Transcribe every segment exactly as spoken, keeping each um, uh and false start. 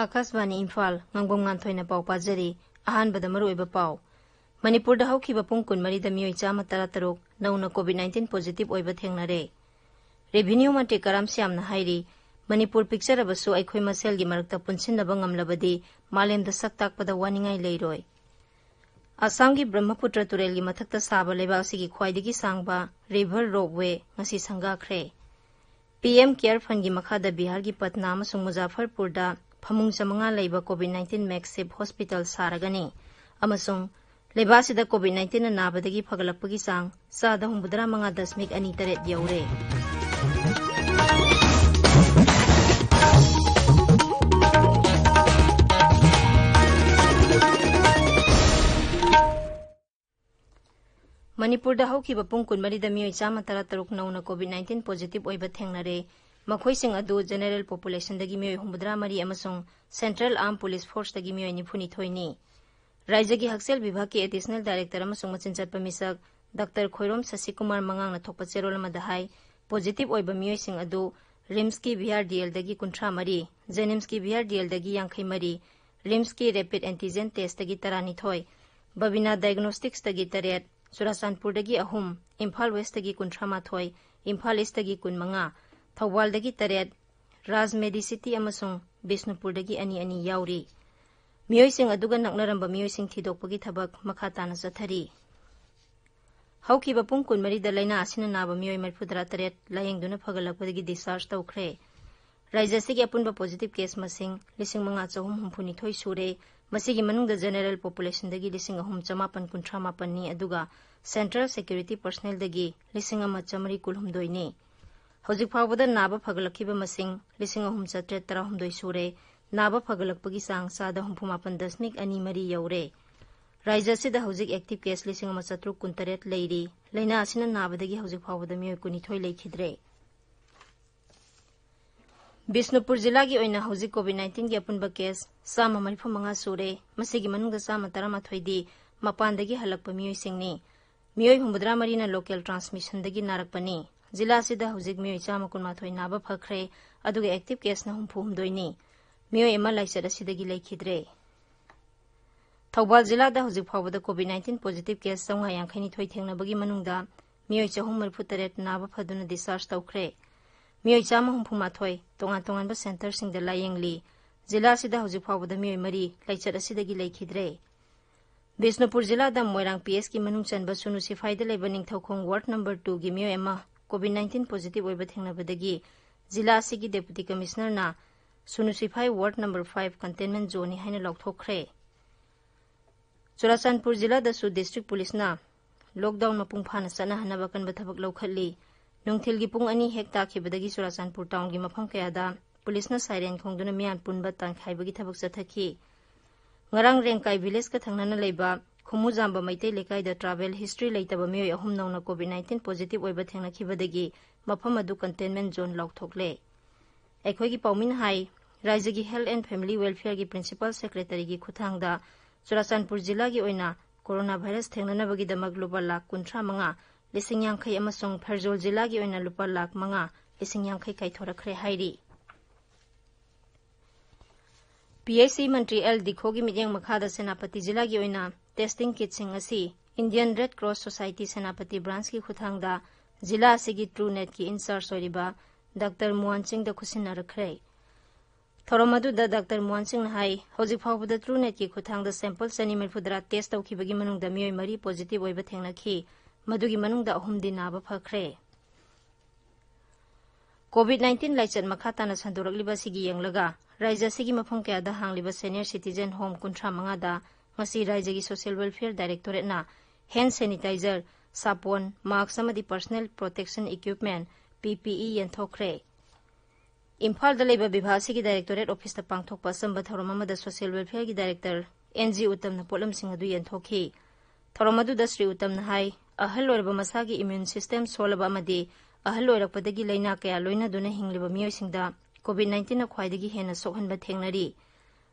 ꯑꯥꯀꯥꯁꯕꯥꯅꯤ ꯏꯝꯐꯥꯜ, ꯉꯥꯡꯕꯝ ꯉꯥꯟꯊꯣꯏꯅ ꯄꯥꯎ ꯄꯥꯖꯔꯤ꯫ ꯑꯍꯥꯟꯕꯗ ꯃꯔꯨꯑꯣꯏꯕ ꯄꯥꯎ꯫ ꯃꯅꯤꯄꯨꯔꯗ ꯍꯧꯈꯤꯕ ꯄꯨꯡ ꯀꯨꯟꯃꯔꯤꯗ ꯃꯤꯑꯣꯏ ꯆꯥꯝꯃ ꯇꯔꯥꯇꯔꯨꯛ ꯅꯧꯅ COVID nineteen positive ꯑꯣꯏꯕ ꯊꯦꯡꯅꯔꯦ꯫ Revenue ꯃꯟꯇ꯭ꯔꯤ ꯀꯔꯥꯝ ꯁ꯭ꯌꯥꯝꯅ ꯍꯥꯏꯔꯤ, ꯃꯅꯤꯄꯨꯔ ꯄꯤꯛꯆꯔꯕꯁꯨ ꯑꯩꯈꯣꯏ ꯃꯁꯦꯜꯒꯤ ꯃꯔꯛꯇ ꯄꯨꯟꯁꯤꯟꯅꯕ ꯉꯝꯂꯕꯗꯤ ꯃꯥꯂꯦꯝꯗ ꯁꯛ ꯇꯥꯛꯄꯗ ꯋꯥꯅꯤꯡꯉꯥꯏ ꯂꯩꯔꯣꯏ꯫ ꯑꯁꯥꯝꯒꯤ ꯕ꯭ꯔꯍ꯭ꯃꯄꯨꯇ꯭ꯔ ꯇꯨꯔꯦꯜꯒꯤ ꯃꯊꯛꯇ ꯁꯥꯕ ꯂꯩꯕꯥꯛ ꯑꯁꯤꯒꯤ ꯈ꯭ꯋꯥꯏꯗꯒꯤ ꯁꯥꯡꯕ river ropeway ꯉꯁꯤ ꯁꯪꯒꯥꯈ꯭ꯔꯦ꯫ PM Care Fundꯒꯤ ꯃꯈꯥꯗ ꯕꯤꯍꯥꯔꯒꯤ ꯄꯠꯅꯥ ꯑꯃꯁꯨꯡ ꯃꯨꯖꯥꯐꯔꯄꯨꯔꯗ ꯐꯃꯨꯡ ꯆꯥꯃꯉꯥ ꯂꯩꯕ COVID nineteen makeshift hospital ꯁꯥꯔꯒꯅꯤ ꯑꯃꯁꯨꯡ ꯂꯩꯕꯥꯛ ꯑꯁꯤꯗ COVID nineteenꯅ ꯅꯥꯕꯗꯒꯤ ꯐꯒꯠꯂꯛꯄꯒꯤ ꯆꯥꯡ ꯆꯥꯗ ꯍꯨꯝꯐꯨꯇꯔꯥ ꯃꯉꯥ ꯗꯁꯃꯤꯛ ꯑꯅꯤ ꯇꯔꯦꯠ ꯌꯧꯔꯦ꯫ ꯃꯅꯤꯄꯨꯔꯗ ꯍꯧꯈꯤꯕ ꯄꯨꯡ ꯀꯨꯟꯃꯔꯤꯗ ꯃꯤꯑꯣꯏ ꯆꯥꯝꯃ ꯇꯔꯥꯇꯔꯨꯛ ꯅꯧꯅ COVID nineteen positive ꯑꯣꯏꯕ ꯊꯦꯡꯅꯔꯦ꯫ ꯃꯈꯣꯏꯁꯤꯡ ꯑꯗꯨ general populationꯗꯒꯤ ꯃꯤꯑꯣꯏ ꯍꯨꯝꯐꯨꯇꯔꯥ ꯃꯔꯤ ꯑꯃꯁꯨꯡ Central Armed Police Forceꯇꯒꯤ ꯃꯤꯑꯣꯏ ꯅꯤꯐꯨꯅꯤꯊꯣꯏꯅꯤ꯫ ꯔꯥꯏꯖ꯭ꯌꯒꯤ ꯍꯛꯁꯦꯜ ꯚꯤꯚꯥꯒꯀꯤ additional director ꯑꯃꯁꯨꯡ ꯃꯆꯤꯟ ꯆꯠꯄ ꯃꯤꯁꯛ ꯗꯥꯛꯇꯔ ꯈꯣꯏꯔꯣꯝ ꯁꯁꯤꯀꯨꯃꯥꯔ ꯃꯉꯥꯡꯅ ꯊꯣꯛꯄ ꯆꯦꯔꯣꯜ ꯑꯃꯗ ꯍꯥꯏ, positive ꯑꯣꯏꯕ ꯃꯤꯑꯣꯏꯁꯤꯡ ꯑꯗꯨ RIMSꯀꯤ VRDLꯗꯒꯤ ꯀꯨꯟꯊ꯭ꯔꯥ ꯃꯔꯤ, JNIMSꯀꯤ VRDLꯗꯒꯤ ꯌꯥꯡꯈꯩ ꯃꯔꯤ, RIMSꯀꯤ rapid antigen testꯇꯒꯤ ꯇꯔꯥꯅꯤꯊꯣꯏ, ꯕꯕꯤꯅꯥ diagnosticsꯇꯒꯤ ꯇꯔꯦꯠ, ꯆꯨꯔꯥꯆꯥꯟꯄꯨꯔꯗꯒꯤ ꯑꯍꯨꯝ, ꯏꯝꯐꯥꯜ Westꯇꯒꯤ ꯀꯨꯟꯊ꯭ꯔꯥ ꯃꯥꯊꯣꯏ, ꯏꯝꯐꯥꯜ Eastꯇꯒꯤ ꯀꯨꯟꯃꯉꯥ, ꯊꯧꯕꯥꯜꯗꯒꯤ ꯇꯔꯦꯠ, ꯔꯥꯖ Medicity ꯑꯃꯁꯨꯡ ꯕꯤꯁꯅꯨꯄꯨꯔꯗꯒꯤ ꯑꯅꯤ ꯑꯅꯤ ꯌꯥꯎꯔꯤ꯫ ꯃꯤꯑꯣꯏꯁꯤꯡ ꯑꯗꯨꯒ ꯅꯛꯅꯔꯝꯕ ꯃꯤꯑꯣꯏꯁꯤꯡ ꯊꯤꯗꯣꯛꯄꯒꯤ ꯊꯕꯛ ꯃꯈꯥ ꯇꯥꯅ ꯆꯠꯊꯔꯤ꯫ ꯍꯧꯈꯤꯕ ꯄꯨꯡ ꯀꯨꯟꯃꯔꯤꯗ ꯂꯥꯏꯅꯥ ꯑꯁꯤꯅ ꯅꯥꯕ ꯃꯤꯑꯣꯏ ꯃꯔꯤꯐꯨꯇꯔꯥ ꯇꯔꯦꯠ ꯂꯥꯌꯦꯡꯗꯨꯅ ꯐꯒꯠꯂꯛꯄꯗꯒꯤ discharge ꯇꯧꯈ꯭ꯔꯦ꯫ ꯔꯥꯏꯖ꯭ꯌ ꯑꯁꯤꯒꯤ ꯑꯄꯨꯟꯕ positive case ꯃꯁꯤꯡ ꯂꯤꯁꯤꯡ ꯃꯉꯥ ꯆꯍꯨꯝ ꯍꯨꯝꯐꯨꯅꯤꯊꯣꯏ ꯁꯨꯔꯦ꯫ ꯃꯁꯤꯒꯤ ꯃꯅꯨꯡꯗ general populationꯗꯒꯤ ꯂꯤꯁꯤꯡ ꯑꯍꯨꯝ ꯆꯃꯥꯄꯟ ꯀꯨꯟꯊ꯭ꯔꯥ ꯃꯥꯄꯟꯅꯤ, ꯑꯗꯨꯒ central security personnelꯗꯒꯤ ꯂꯤꯁꯤꯡ ꯑꯃ ꯆꯥꯃꯔꯤ ꯀꯨꯟꯍꯨꯝꯗꯣꯏꯅꯤ꯫ ꯍꯧꯖꯤꯛ ꯐꯥꯎꯕꯗ ꯅꯥꯕ ꯐꯒꯠꯂꯛꯈꯤꯕ ꯃꯁꯤꯡ ꯂꯤꯁꯤꯡ ꯑꯍꯨꯝ ꯆꯥꯇ꯭ꯔꯦꯠ ꯇꯔꯥꯍꯨꯝꯗꯣꯏ ꯁꯨꯔꯦ꯫ ꯅꯥꯕ ꯐꯒꯠꯂꯛꯄꯒꯤ ꯆꯥꯡ ꯆꯥꯗ ꯍꯨꯝꯐꯨ ꯃꯥꯄꯟ ꯗꯁꯃꯤꯛ ꯑꯅꯤ ꯃꯔꯤ ꯌꯧꯔꯦ꯫ ꯔꯥꯏꯖ꯭ꯌ ꯑꯁꯤꯗ ꯍꯧꯖꯤꯛ active case ꯂꯤꯁꯤꯡ ꯑꯃ ꯆꯥꯇ꯭ꯔꯨꯛ ꯀꯨꯟꯇꯔꯦꯠ ꯂꯩꯔꯤ꯫ ꯂꯥꯏꯅꯥ ꯑꯁꯤꯅ ꯅꯥꯕꯗꯒꯤ ꯍꯧꯖꯤꯛ ꯐꯥꯎꯕꯗ ꯃꯤꯑꯣꯏ ꯀꯨꯟꯅꯤꯊꯣꯏ ꯂꯩꯈꯤꯗ꯭ꯔꯦ꯫ ꯕꯤꯁꯅꯨꯄꯨꯔ ꯖꯤꯂꯥꯒꯤ ꯑꯣꯏꯅ ꯍꯧꯖꯤꯛ COVID nineteenꯒꯤ ꯑꯄꯨꯟꯕ case ꯆꯥꯝꯃ ꯃꯔꯤꯐꯨ ꯃꯉꯥ ꯁꯨꯔꯦ꯫ ꯃꯁꯤꯒꯤ ꯃꯅꯨꯡꯗ ꯆꯥꯝꯃ ꯇꯔꯥꯃꯥꯊꯣꯏꯗꯤ ꯃꯄꯥꯟꯗꯒꯤ ꯍꯜꯂꯛꯄ ꯃꯤꯑꯣꯏꯁꯤꯡꯅꯤ꯫ ꯃꯤꯑꯣꯏ ꯍꯨꯝꯐꯨꯇꯔꯥ ꯃꯔꯤꯅ local transmissionꯗꯒꯤ ꯅꯥꯔꯛꯄꯅꯤ꯫ ꯖꯤꯂꯥ ꯑꯁꯤꯗ ꯍꯧꯖꯤꯛ ꯃꯤꯑꯣꯏ ꯆꯥꯝꯃ ꯀꯨꯟꯃꯥꯊꯣꯏ ꯅꯥꯕ ꯐꯈ꯭ꯔꯦ, ꯑꯗꯨꯒ active caseꯅ ꯍꯨꯝꯐꯨ ꯍꯨꯝꯗꯣꯏꯅꯤ꯫ ꯃꯤꯑꯣꯏ ꯑꯃ ꯂꯥꯏꯆꯠ ꯑꯁꯤꯗꯒꯤ ꯂꯩꯈꯤꯗ꯭ꯔꯦ꯫ ꯊꯧꯕꯥꯜ ꯖꯤꯂꯥꯗ ꯍꯧꯖꯤꯛ ꯐꯥꯎꯕꯗ COVID nineteen positive case ꯆꯥꯝꯃꯉꯥ ꯌꯥꯡꯈꯩ ꯅꯤꯊꯣꯏ ꯊꯦꯡꯅꯕꯒꯤ ꯃꯅꯨꯡꯗ ꯃꯤꯑꯣꯏ ꯆꯍꯨꯝ ꯃꯔꯤꯐꯨ ꯇꯔꯦꯠ ꯅꯥꯕ ꯐꯗꯨꯅ discharge ꯇꯧꯈ꯭ꯔꯦ꯫ ꯃꯤꯑꯣꯏ ꯆꯥꯝꯃ ꯍꯨꯝꯐꯨ ꯃꯥꯊꯣꯏ ꯇꯣꯉꯥꯟ ꯇꯣꯉꯥꯟꯕ centreꯁꯤꯡꯗ ꯂꯥꯌꯦꯡꯂꯤ꯫ ꯖꯤꯂꯥ ꯑꯁꯤꯗ ꯍꯧꯖꯤꯛ ꯐꯥꯎꯕꯗ ꯃꯤꯑꯣꯏ ꯃꯔꯤ ꯂꯥꯏꯆꯠ ꯑꯁꯤꯗꯒꯤ ꯂꯩꯈꯤꯗ꯭ꯔꯦ꯫ ꯕꯤꯁꯅꯨꯄꯨꯔ ꯖꯤꯂꯥꯗ ꯃꯣꯏꯔꯥꯡ PHꯀꯤ ꯃꯅꯨꯡ ꯆꯟꯕ ꯁꯨꯅꯨ ꯁꯤꯐꯥꯏꯗ ꯂꯩꯕ ꯅꯤꯡꯊꯧꯈꯣꯡ ward number twoꯒꯤ ꯃꯤꯑꯣꯏ ꯑꯃ COVID nineteen positive ꯑꯣꯏꯕ ꯊꯦꯡꯅꯕꯗꯒꯤ ꯖꯤꯂꯥ ꯑꯁꯤꯒꯤ Deputy Commissionerꯅ ꯁꯨꯅꯨ ꯁꯤꯐꯥꯏ ward number five containment zoneꯅꯤ ꯍꯥꯏꯅ ꯂꯥꯎꯊꯣꯛꯈ꯭ꯔꯦ꯫ ꯆꯨꯔꯥꯆꯥꯟꯄꯨꯔ ꯖꯤꯂꯥꯗꯁꯨ district policeꯅ lockdown ꯃꯄꯨꯡ ꯐꯥꯅ ꯆꯠꯅꯍꯟꯅꯕ ꯑꯀꯟꯕ ꯊꯕꯛ ꯂꯧꯈꯠꯂꯤ꯫ ꯅꯨꯡꯊꯤꯜꯒꯤ ꯄꯨꯡ ꯑꯅꯤ ꯍꯦꯛ ꯇꯥꯈꯤꯕꯗꯒꯤ ꯆꯨꯔꯥꯆꯥꯟꯄꯨꯔ townꯒꯤ ꯃꯐꯝ ꯀꯌꯥꯗ policeꯅ siren ꯈꯣꯡꯗꯨꯅ ꯃꯤꯌꯥꯝ ꯄꯨꯟꯕ ꯇꯥꯟꯈꯥꯏꯕꯒꯤ ꯊꯕꯛ ꯆꯠꯊꯈꯤ꯫ ꯉꯔꯥꯡ ꯔꯦꯡꯀꯥꯏ villageꯀ ꯊꯪꯅꯅ ꯂꯩꯕ ꯈꯨꯃꯨꯖꯥꯝꯕ ꯃꯩꯇꯩ ꯂꯩꯀꯥꯏꯗ travel history ꯂꯩꯇꯕ ꯃꯤꯑꯣꯏ ꯑꯍꯨꯝ ꯅꯧꯅ COVID nineteen positive ꯑꯣꯏꯕ ꯊꯦꯡꯅꯈꯤꯕꯗꯒꯤ ꯃꯐꯝ ꯑꯗꯨ containment zone ꯂꯥꯎꯊꯣꯛꯂꯦ꯫ ꯑꯩꯈꯣꯏꯒꯤ ꯄꯥꯎꯃꯤꯅ ꯍꯥꯏ, ꯔꯥꯏꯖ꯭ꯌꯒꯤ Health and Family Welfareꯒꯤ Principal Secretaryꯒꯤ ꯈꯨꯠꯊꯥꯡꯗ ꯆꯨꯔꯥꯆꯥꯟꯄꯨꯔ ꯖꯤꯂꯥꯒꯤ ꯑꯣꯏꯅ coronavirus ꯊꯦꯡꯅꯅꯕꯒꯤꯗꯃꯛ ꯂꯨꯄꯥ ꯂꯥꯈ ꯀꯨꯟꯊ꯭ꯔꯥ ꯃꯉꯥ, ꯂꯤꯁꯤꯡ ꯌꯥꯡꯈꯩ ꯑꯃꯁꯨꯡ ꯐꯦꯔꯖꯣꯜ ꯖꯤꯂꯥꯒꯤ ꯑꯣꯏꯅ ꯂꯨꯄꯥ ꯂꯥꯈ ꯃꯉꯥ, ꯂꯤꯁꯤꯡ ꯌꯥꯡꯈꯩ ꯀꯥꯏꯊꯣꯔꯛꯈ꯭ꯔꯦ ꯍꯥꯏꯔꯤ꯫ PHE ꯃꯟꯇ꯭ꯔꯤ ꯑꯦꯜ ꯗꯤꯈꯣꯒꯤ ꯃꯤꯠꯌꯦꯡ ꯃꯈꯥꯗ ꯁꯦꯅꯥꯄꯇꯤ ꯖꯤꯂꯥꯒꯤ ꯑꯣꯏꯅ testing kitꯁꯤꯡ ꯑꯁꯤ Indian Red Cross Society Senapati branchꯀꯤ ꯈꯨꯠꯊꯥꯡꯗ ꯖꯤꯂꯥ ꯑꯁꯤꯒꯤ TrueNatꯀꯤ in-charge ꯑꯣꯏꯔꯤꯕ ꯗꯥꯛꯇꯔ ꯃꯨꯋꯥꯟ ꯁꯤꯡꯗ ꯈꯨꯠꯁꯤꯟꯅꯔꯛꯈ꯭ꯔꯦ꯫ ꯊꯧꯔꯝ ꯑꯗꯨꯗ ꯗꯥꯛꯇꯔ ꯃꯨꯋꯥꯟ ꯁꯤꯡꯅ ꯍꯥꯏ, ꯍꯧꯖꯤꯛ ꯐꯥꯎꯕꯗ TrueNatꯀꯤ ꯈꯨꯠꯊꯥꯡꯗ sample ꯆꯅꯤ ꯃꯔꯤꯐꯨ ꯇꯔꯥ test ꯇꯧꯈꯤꯕꯒꯤ ꯃꯅꯨꯡꯗ ꯃꯤꯑꯣꯏ ꯃꯔꯤ positive ꯑꯣꯏꯕ ꯊꯦꯡꯅꯈꯤ꯫ ꯃꯗꯨꯒꯤ ꯃꯅꯨꯡꯗ ꯑꯍꯨꯝꯗꯤ ꯅꯥꯕ ꯐꯈ꯭ꯔꯦ꯫ COVID nineteen ꯂꯥꯏꯆꯠ ꯃꯈꯥ ꯇꯥꯅ ꯁꯟꯗꯣꯔꯛꯂꯤꯕ ꯑꯁꯤꯒꯤ ꯌꯦꯡꯂꯒ, ꯔꯥꯏꯖ꯭ꯌ ꯑꯁꯤꯒꯤ ꯃꯐꯝ ꯀꯌꯥꯗ ꯍꯥꯡꯂꯤꯕ senior citizen home ꯀꯨꯟꯊ꯭ꯔꯥ ꯃꯉꯥꯗ ꯉꯁꯤ ꯔꯥꯏꯖ꯭ꯌꯒꯤ Social Welfare Directorateꯅ hand sanitizer, ꯁꯥꯄꯣꯟ, mask ꯑꯃꯗꯤ personal protection equipment, PPE ꯌꯦꯟꯊꯣꯛꯈ꯭ꯔꯦ꯫ ꯏꯝꯐꯥꯜꯗ ꯂꯩꯕ ꯚꯤꯚꯥ ꯑꯁꯤꯒꯤ Directorate officeꯇ ꯄꯥꯡꯊꯣꯛꯄ ꯑꯆꯝꯕ ꯊꯧꯔꯝ ꯑꯃꯗ Social Welfareꯒꯤ Director N G ꯎꯠꯇꯝꯅ ꯄꯣꯠꯂꯝꯁꯤꯡ ꯑꯗꯨ ꯌꯦꯟꯊꯣꯛꯈꯤ꯫ ꯊꯧꯔꯝ ꯑꯗꯨꯗ ꯁ꯭ꯔꯤ ꯎꯠꯇꯝꯅ ꯍꯥꯏ, ꯑꯍꯜ ꯑꯣꯏꯔꯕ ꯃꯁꯥꯒꯤ immune system ꯁꯣꯜꯂꯕ ꯑꯃꯗꯤ ꯑꯍꯜ ꯑꯣꯏꯔꯛꯄꯗꯒꯤ ꯂꯥꯏꯅꯥ ꯀꯌꯥ ꯂꯣꯏꯅꯗꯨꯅ ꯍꯤꯡꯂꯤꯕ ꯃꯤꯑꯣꯏꯁꯤꯡꯗ COVID nineteenꯅ ꯈ꯭ꯋꯥꯏꯗꯒꯤ ꯍꯦꯟꯅ ꯁꯣꯛꯍꯟꯕ ꯊꯦꯡꯅꯔꯤ꯫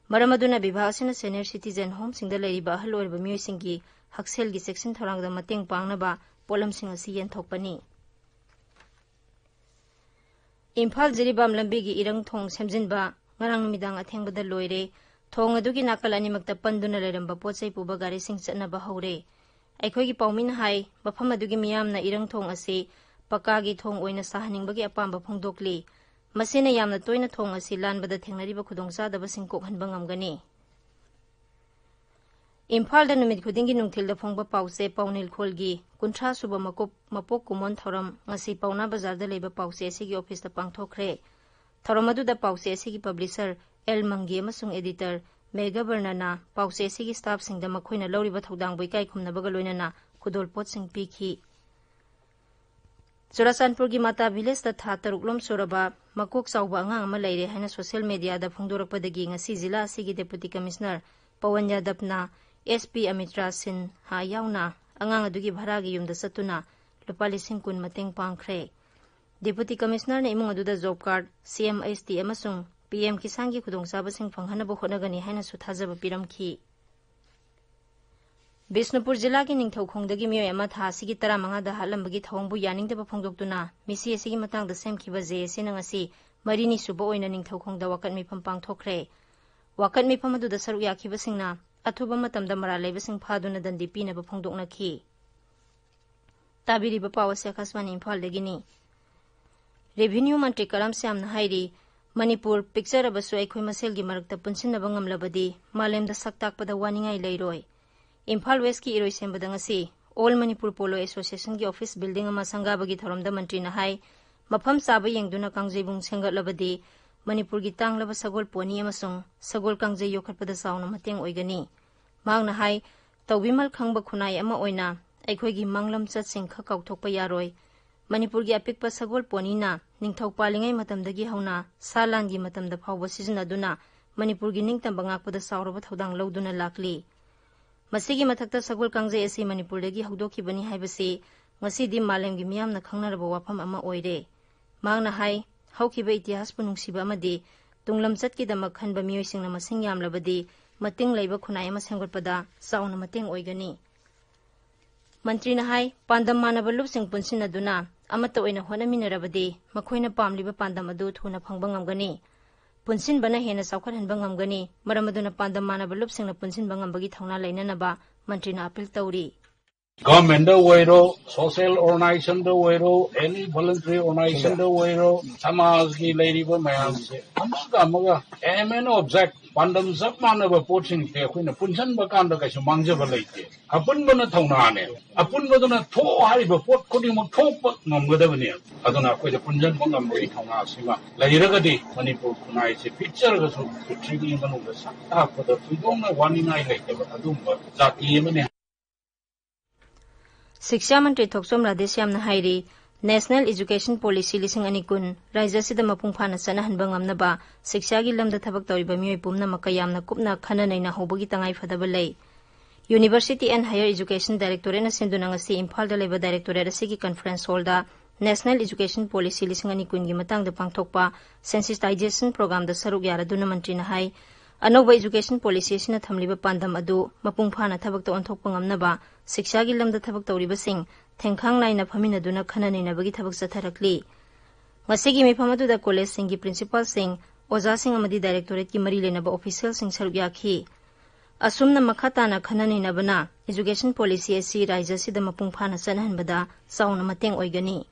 ꯃꯔꯝ ꯑꯗꯨꯅ ꯚꯤꯚꯥ ꯑꯁꯤꯅ senior citizen homeꯁꯤꯡꯗ ꯂꯩꯔꯤꯕ ꯑꯍꯜ ꯑꯣꯏꯔꯕ ꯃꯤꯑꯣꯏꯁꯤꯡꯒꯤ ꯍꯛꯁꯦꯜꯒꯤ ꯆꯦꯛꯁꯤꯟ ꯊꯧꯔꯥꯡꯗ ꯃꯇꯦꯡ ꯄꯥꯡꯅꯕ ꯄꯣꯠꯂꯝꯁꯤꯡ ꯑꯁꯤ ꯌꯦꯟꯊꯣꯛꯄꯅꯤ꯫ ꯏꯝꯐꯥꯜ ꯖꯤꯔꯤꯕꯥꯝ ꯂꯝꯕꯤꯒꯤ ꯏꯔꯪ ꯊꯣꯡ ꯁꯦꯝꯖꯤꯟꯕ, ꯉꯔꯥꯡ ꯅꯨꯃꯤꯗꯥꯡ ꯑꯊꯦꯡꯕꯗ ꯂꯣꯏꯔꯦ꯫ ꯊꯣꯡ ꯑꯗꯨꯒꯤ ꯅꯥꯀꯜ ꯑꯅꯤꯃꯛꯇ ꯄꯟꯗꯨꯅ ꯂꯩꯔꯝꯕ ꯄꯣꯠ ꯆꯩ ꯄꯨꯕ ꯒꯥꯔꯤꯁꯤꯡ ꯆꯠꯅꯕ ꯍꯧꯔꯦ꯫ ꯑꯩꯈꯣꯏꯒꯤ ꯄꯥꯎꯃꯤꯅ ꯍꯥꯏ, ꯃꯐꯝ ꯑꯗꯨꯒꯤ ꯃꯤꯌꯥꯝꯅ ꯏꯔꯪ ꯊꯣꯡ ꯑꯁꯤ ꯄꯀꯥꯒꯤ ꯊꯣꯡ ꯑꯣꯏꯅ ꯁꯥꯍꯟꯅꯤꯡꯕꯒꯤ ꯑꯄꯥꯝꯕ ꯐꯣꯡꯗꯣꯛꯂꯤ꯫ ꯃꯁꯤꯅ ꯌꯥꯝꯅ ꯇꯣꯏꯅ ꯊꯣꯡ ꯑꯁꯤ ꯂꯥꯟꯕꯗ ꯊꯦꯡꯅꯔꯤꯕ ꯈꯨꯗꯣꯡꯆꯥꯗꯕꯁꯤꯡ ꯀꯣꯛꯍꯟꯕ ꯉꯝꯒꯅꯤ꯫ ꯏꯝꯐꯥꯜꯗ ꯅꯨꯃꯤꯠ ꯈꯨꯗꯤꯡꯒꯤ ꯅꯨꯡꯊꯤꯜꯗ ꯐꯣꯡꯕ ꯄꯥꯎꯆꯦ ꯄꯥꯎꯅꯤꯜꯈꯣꯜꯒꯤ ꯀꯨꯟꯊ꯭ꯔꯥ ꯁꯨꯕ ꯃꯀꯣꯛ, ꯃꯄꯣꯛ ꯀꯨꯝꯑꯣꯟ ꯊꯧꯔꯝ ꯉꯁꯤ ꯄꯥꯎꯅꯥ ꯕꯖꯥꯔꯗ ꯂꯩꯕ ꯄꯥꯎꯆꯦ ꯑꯁꯤꯒꯤ ꯑꯣꯐꯤꯁꯇ ꯄꯥꯡꯊꯣꯛꯈ꯭ꯔꯦ꯫ ꯊꯧꯔꯝ ꯑꯗꯨꯗ ꯄꯥꯎꯆꯦ ꯑꯁꯤꯒꯤ ꯄꯕ꯭ꯂꯤꯁꯔ ꯑꯦꯜ ꯃꯪꯒꯤ ꯑꯃꯁꯨꯡ ꯑꯦꯗꯤꯇꯔ ꯃꯦꯘꯕꯔꯅꯅ ꯄꯥꯎꯆꯦ ꯑꯁꯤꯒꯤ ꯁ꯭ꯇꯥꯐꯁꯤꯡꯗ ꯃꯈꯣꯏꯅ ꯂꯧꯔꯤꯕ ꯊꯧꯗꯥꯡꯕꯨ ꯏꯀꯥꯏ ꯈꯨꯝꯅꯕꯒ ꯂꯣꯏꯅꯅ ꯈꯨꯗꯣꯜꯄꯣꯠꯁꯤꯡ ꯄꯤꯈꯤ꯫ ꯆꯨꯔꯥꯆꯥꯟꯄꯨꯔꯒꯤ ꯃꯥꯇꯥ ꯚꯤꯂꯦꯖꯇ ꯊꯥ ꯇꯔꯨꯛꯂꯣꯝ ꯁꯨꯔꯕ ꯃꯀꯣꯛ ꯆꯥꯎꯕ ꯑꯉꯥꯡ ꯑꯃ ꯂꯩꯔꯦ ꯍꯥꯏꯅ ꯁꯣꯁꯤꯌꯦꯜ ꯃꯦꯗꯤꯌꯥꯗ ꯐꯣꯡꯗꯣꯔꯛꯄꯗꯒꯤ ꯉꯁꯤ ꯖꯤꯂꯥ ꯑꯁꯤꯒꯤ ꯗꯦꯄꯨꯇꯤ commissioner Pawan ꯌꯥꯗꯕꯅ S P ꯑꯃꯤꯇ꯭ꯔꯥ Sinha ꯌꯥꯎꯅ ꯑꯉꯥꯡ ꯑꯗꯨꯒꯤ ꯚꯔꯥꯒꯤ ꯌꯨꯝꯗ ꯆꯠꯇꯨꯅ ꯂꯨꯄꯥ ꯂꯤꯁꯤꯡ ꯀꯨꯟ ꯃꯇꯦꯡ ꯄꯥꯡꯈ꯭ꯔꯦ꯫ ꯗꯦꯄꯨꯇꯤ ꯀꯃꯤꯁꯅꯔꯅ ꯏꯃꯨꯡ ꯑꯗꯨꯗ ꯖꯣꯕ ꯀꯥꯔꯗ, ꯁꯤ ꯑꯦꯝ ꯑꯦꯁ ꯇꯤ ꯑꯃꯁꯨꯡ ꯄꯤ ꯑꯦꯝ ꯀꯤꯁꯥꯟꯒꯤ ꯈꯨꯗꯣꯡꯆꯥꯕꯁꯤꯡ ꯐꯪꯍꯟꯅꯕ ꯍꯣꯠꯅꯒꯅꯤ ꯍꯥꯏꯅꯁꯨ ꯊꯥꯖꯕ ꯄꯤꯔꯝꯈꯤ꯫ ꯕꯤꯁꯅꯨꯄꯨꯔ ꯖꯤꯂꯥꯒꯤ ꯅꯤꯡꯊꯧꯈꯣꯡꯗꯒꯤ ꯃꯤꯑꯣꯏ ꯑꯃ ꯊꯥ ꯑꯁꯤꯒꯤ ꯇꯔꯥꯃꯉꯥꯗ ꯍꯥꯠꯂꯝꯕꯒꯤ ꯊꯧꯑꯣꯡꯕꯨ ꯌꯥꯅꯤꯡꯗꯕ ꯐꯣꯡꯗꯣꯛꯇꯨꯅ ꯃꯤꯁꯤ ꯑꯁꯤꯒꯤ ꯃꯇꯥꯡꯗ ꯁꯦꯝꯈꯤꯕ ꯖꯦ ꯑꯦꯁ ꯑꯦꯅ ꯉꯁꯤ ꯃꯔꯤꯅꯤ ꯁꯨꯕ ꯑꯣꯏꯅ ꯅꯤꯡꯊꯧꯈꯣꯡꯗ ꯋꯥꯀꯠ ꯃꯤꯐꯝ ꯄꯥꯡꯊꯣꯛꯈ꯭ꯔꯦ꯫ ꯋꯥꯀꯠ ꯃꯤꯐꯝ ꯑꯗꯨꯗ ꯁꯔꯨꯛ ꯌꯥꯈꯤꯕꯁꯤꯡꯅ ꯑꯊꯨꯕ ꯃꯇꯝꯗ ꯃꯔꯥꯜ ꯂꯩꯕꯁꯤꯡ ꯐꯥꯗꯨꯅ ꯗꯟꯗꯤ ꯄꯤꯅꯕ ꯐꯣꯡꯗꯣꯛꯅꯈꯤ꯫ ꯇꯥꯕꯤꯔꯤꯕ ꯄꯥꯎ ꯑꯁꯤ ꯑꯀꯥꯁꯕꯥꯅꯤ ꯏꯝꯐꯥꯜꯗꯒꯤꯅꯤ꯫ ꯔꯦꯚꯤꯅ꯭ꯌꯨ ꯃꯟꯇ꯭ꯔꯤ ꯀꯔꯝ ꯁ꯭ꯌꯥꯝꯅ ꯍꯥꯏꯔꯤ, ꯃꯅꯤꯄꯨꯔ ꯄꯤꯛꯆꯔꯕꯁꯨ ꯑꯩꯈꯣꯏ ꯃꯁꯦꯜꯒꯤ ꯃꯔꯛꯇ ꯄꯨꯟꯁꯤꯟꯅꯕ ꯉꯝꯂꯕꯗꯤ ꯃꯥꯂꯦꯝꯗ ꯁꯛ ꯇꯥꯛꯄꯗ ꯋꯥꯅꯤꯡꯉꯥꯏ ꯂꯩꯔꯣꯏ꯫ ꯏꯝꯐꯥꯜ ꯋꯦꯁꯀꯤ ꯏꯔꯣꯏꯁꯦꯝꯕꯗ ꯉꯁꯤ ꯑꯣꯜ ꯃꯅꯤꯄꯨꯔ ꯄꯣꯂꯣ ꯑꯦꯁꯣꯁꯤꯌꯦꯁꯟꯒꯤ ꯑꯣꯐꯤꯁ ꯕꯤꯜꯗꯤꯡ ꯑꯃ ꯁꯪꯒꯥꯕꯒꯤ ꯊꯧꯔꯝꯗ ꯃꯟꯇ꯭ꯔꯤꯅ ꯍꯥꯏ, ꯃꯐꯝ ꯆꯥꯕ ꯌꯦꯡꯗꯨꯅ ꯀꯥꯡꯖꯩꯕꯨꯡ ꯁꯦꯝꯒꯠꯂꯕꯗꯤ ꯃꯅꯤꯄꯨꯔꯒꯤ ꯇꯥꯡꯂꯕ ꯁꯒꯣꯜ ꯄꯣꯅꯤ ꯑꯃꯁꯨꯡ ꯁꯒꯣꯜ ꯀꯥꯡꯖꯩ ꯌꯣꯛꯈꯠꯄꯗ ꯆꯥꯎꯅ ꯃꯇꯦꯡ ꯑꯣꯏꯒꯅꯤ꯫ ꯃꯍꯥꯛꯅ ꯍꯥꯏ, ꯇꯧꯕꯤꯃꯜ ꯈꯪꯕ ꯈꯨꯟꯅꯥꯏ ꯑꯃ ꯑꯣꯏꯅ ꯑꯩꯈꯣꯏꯒꯤ ꯃꯪꯂꯝ ꯆꯠꯁꯤꯡ ꯈꯛ ꯀꯥꯎꯊꯣꯛꯄ ꯌꯥꯔꯣꯏ꯫ ꯃꯅꯤꯄꯨꯔꯒꯤ ꯑꯄꯤꯛꯄ ꯁꯒꯣꯜ ꯄꯣꯅꯤꯅ ꯅꯤꯡꯊꯧ ꯄꯥꯜꯂꯤꯉꯩ ꯃꯇꯝꯗꯒꯤ ꯍꯧꯅ ꯁꯥ ꯂꯥꯟꯒꯤ ꯃꯇꯝꯗ ꯐꯥꯎꯕ ꯁꯤꯖꯤꯟꯅꯗꯨꯅ ꯃꯅꯤꯄꯨꯔꯒꯤ ꯅꯤꯡꯇꯝꯕ ꯉꯥꯛꯄꯗ ꯆꯥꯎꯔꯕ ꯊꯧꯗꯥꯡ ꯂꯧꯗꯨꯅ ꯂꯥꯛꯂꯤ꯫ ꯃꯁꯤꯒꯤ ꯃꯊꯛꯇ ꯁꯒꯣꯜ ꯀꯥꯡꯖꯩ ꯑꯁꯤ ꯃꯅꯤꯄꯨꯔꯗꯒꯤ ꯍꯧꯗꯣꯛꯈꯤꯕꯅꯤ ꯍꯥꯏꯕꯁꯤ ꯉꯁꯤꯗꯤ ꯃꯥꯂꯦꯝꯒꯤ ꯃꯤꯌꯥꯝꯅ ꯈꯪꯅꯔꯕ ꯋꯥꯐꯝ ꯑꯃ ꯑꯣꯏꯔꯦ꯫ ꯃꯍꯥꯛꯅ ꯍꯥꯏ, ꯍꯧꯈꯤꯕ ꯏꯇꯤꯍꯥꯁꯄꯨ ꯅꯨꯡꯁꯤꯕ ꯑꯃꯗꯤ ꯇꯨꯡꯂꯝꯆꯠꯀꯤꯗꯃꯛ ꯈꯟꯕ ꯃꯤꯑꯣꯏꯁꯤꯡꯅ ꯃꯁꯤꯡ ꯌꯥꯝꯂꯕꯗꯤ ꯃꯇꯤꯡ ꯂꯩꯕ ꯈꯨꯟꯅꯥꯏ ꯑꯃ ꯁꯦꯝꯒꯠꯄꯗ ꯆꯥꯎꯅ ꯃꯇꯦꯡ ꯑꯣꯏꯒꯅꯤ꯫ ꯃꯟꯇ꯭ꯔꯤꯅ ꯍꯥꯏ, ꯄꯥꯟꯗꯝ ꯃꯥꯟꯅꯕ ꯂꯨꯞꯁꯤꯡ ꯄꯨꯟꯁꯤꯟꯅꯗꯨꯅ ꯑꯃꯠꯇ ꯑꯣꯏꯅ ꯍꯣꯠꯅꯃꯤꯟꯅꯔꯕꯗꯤ ꯃꯈꯣꯏꯅ ꯄꯥꯝꯂꯤꯕ ꯄꯥꯟꯗꯝ ꯑꯗꯨ ꯊꯨꯅ ꯐꯪꯕ ꯉꯝꯒꯅꯤ꯫ ꯄꯨꯟꯁꯤꯟꯕꯅ ꯍꯦꯟꯅ ꯆꯥꯎꯈꯠꯍꯟꯕ ꯉꯝꯒꯅꯤ꯫ ꯃꯔꯝ ꯑꯗꯨꯅ ꯄꯥꯟꯗꯝ ꯃꯥꯟꯅꯕ ꯂꯨꯞꯁꯤꯡꯅ ꯄꯨꯟꯁꯤꯟꯕ ꯉꯝꯕꯒꯤ ꯊꯧꯅꯥ ꯂꯩꯅꯅꯕ ꯃꯟꯇ꯭ꯔꯤꯅ ꯑꯥꯄꯤꯜ ꯇꯧꯔꯤ꯫ ꯒꯚꯔꯟꯃꯦꯟꯗ ꯑꯣꯏꯔꯣ, ꯁꯣꯁꯤꯌꯦꯜ ꯑꯣꯔꯒꯅꯥꯏꯖꯦꯁꯟꯗ ꯑꯣꯏꯔꯣ, ꯑꯦꯅꯤ ꯚꯣꯂꯟꯇꯔꯤ ꯑꯣꯔꯒꯅꯥꯏꯖꯦꯁꯟꯗ ꯑꯣꯏꯔꯣ, ꯁꯃꯥꯖꯒꯤ ꯂꯩꯔꯤꯕ ꯃꯌꯥꯝꯁꯦ ꯑꯃꯒ ꯑꯃꯒ ꯑꯦꯝ ꯑꯦꯟ ꯑꯣꯕꯖꯦꯛ, ꯄꯥꯟꯗꯝ ꯆꯞ ꯃꯥꯟꯅꯕ ꯄꯣꯠꯁꯤꯡꯁꯦ ꯑꯩꯈꯣꯏꯅ ꯄꯨꯟꯁꯤꯟꯕ ꯀꯥꯟꯗ ꯀꯩꯁꯨ ꯃꯥꯡꯖꯕ ꯂꯩꯇꯦ꯫ ꯑꯄꯨꯟꯕꯅ ꯊꯧꯅꯥꯅꯦ꯫ ꯑꯄꯨꯟꯕꯗꯨꯅ ꯊꯣꯛꯑꯣ ꯍꯥꯏꯔꯤꯕ ꯄꯣꯠ ꯈꯨꯗꯤꯡꯃꯛ ꯊꯣꯛꯄ ꯉꯝꯒꯗꯕꯅꯦ꯫ ꯑꯗꯨꯅ ꯑꯩꯈꯣꯏꯗ ꯄꯨꯟꯁꯤꯟꯕ ꯉꯝꯕꯒꯤ ꯊꯧꯅꯥꯁꯤꯃ ꯂꯩꯔꯒꯗꯤ ꯃꯅꯤꯄꯨꯔ ꯈꯨꯟꯅꯥꯏꯁꯦ ꯄꯤꯛꯆꯔꯒꯁꯨ ꯄ꯭ꯔꯤꯊꯤꯕꯤꯒꯤ ꯃꯅꯨꯡꯗ ꯁꯛ ꯇꯥꯛꯄꯗ ꯊꯣꯏꯗꯣꯛꯅ ꯋꯥꯅꯤꯡꯉꯥꯏ ꯂꯩꯇꯕ ꯑꯗꯨꯒꯨꯝꯕ ꯖꯥꯇꯤ ꯑꯃꯅꯤ꯫ ꯁꯤꯛꯁꯥ ꯃꯟꯇ꯭ꯔꯤ ꯊꯣꯛꯆꯣꯝ ꯔꯥꯙꯦꯁ꯭ꯌꯥꯝꯅ ꯍꯥꯏꯔꯤ, ꯅꯦꯁꯅꯦꯜ ꯏꯖꯨꯀꯦꯁꯟ ꯄꯣꯂꯤꯁꯤ ꯂꯤꯁꯤꯡ ꯑꯅꯤ ꯀꯨꯟ ꯔꯥꯖ꯭ꯌ ꯑꯁꯤꯗ ꯃꯄꯨꯡ ꯐꯥꯅ ꯆꯠꯅꯍꯟꯕ ꯉꯝꯅꯕ ꯁꯤꯛꯁꯥꯒꯤ ꯂꯝꯗ ꯊꯕꯛ ꯇꯧꯔꯤꯕ ꯃꯤꯑꯣꯏ ꯄꯨꯝꯅꯃꯛꯀ ꯌꯥꯝꯅ ꯀꯨꯞꯅ ꯈꯟꯅ ꯅꯩꯅꯍꯧꯕꯒꯤ ꯇꯉꯥꯏ ꯐꯗꯕ ꯂꯩ꯫ University and Higher Education Directorate-ꯅ ꯁꯤꯟꯗꯨꯅ ꯉꯁꯤ ꯏꯝꯐꯥꯜꯗ ꯂꯩꯕ Directorate ꯑꯁꯤꯒꯤ conference hall-ꯗ National Education Policy ꯂꯤꯁꯤꯡ ꯑꯅꯤ ꯀꯨꯟꯒꯤ ꯃꯇꯥꯡꯗ ꯄꯥꯡꯊꯣꯛꯄ sensitization program-ꯗ ꯁꯔꯨꯛ ꯌꯥꯔꯗꯨꯅ ꯃꯟꯇ꯭ꯔꯤꯅ ꯍꯥꯏ, ꯑꯅꯧꯕ education policy ꯑꯁꯤꯅ ꯊꯝꯂꯤꯕ ꯄꯥꯟꯗꯝ ꯑꯗꯨ ꯃꯄꯨꯡ ꯐꯥꯅ ꯊꯕꯛꯇ ꯑꯣꯟꯊꯣꯛꯄ ꯉꯝꯅꯕ ꯁꯤꯛꯁꯥꯒꯤ ꯂꯝꯗ ꯊꯕꯛ ꯇꯧꯔꯤꯕꯁꯤꯡ ꯊꯦꯡꯈꯥꯡ ꯅꯥꯏꯅ ꯐꯝꯃꯤꯟꯅꯗꯨꯅ ꯈꯟꯅ ꯅꯩꯅꯕꯒꯤ ꯊꯕꯛ ꯆꯠꯊꯔꯛꯂꯤ꯫ ꯉꯁꯤꯒꯤ ꯃꯤꯐꯝ ꯑꯗꯨꯗ college-ꯁꯤꯡꯒꯤ principal-ꯁꯤꯡ, ꯑꯣꯖꯥꯁꯤꯡ ꯑꯃꯗꯤ Directorate-ꯀꯤ ꯃꯔꯤ ꯂꯩꯅꯕ official-ꯁꯤꯡ ꯁꯔꯨꯛ ꯌꯥꯈꯤ꯫ ꯑꯁꯨꯝꯅ ꯃꯈꯥ ꯇꯥꯅ ꯈꯟꯅ ꯅꯩꯅꯕꯅ education policy ꯑꯁꯤ ꯔꯥꯖ꯭ꯌ ꯑꯁꯤꯗ ꯃꯄꯨꯡ ꯐꯥꯅ ꯆꯠꯅꯍꯟꯕꯗ ꯆꯥꯎꯅ ꯃꯇꯦꯡ ꯑꯣꯏꯒꯅꯤ꯫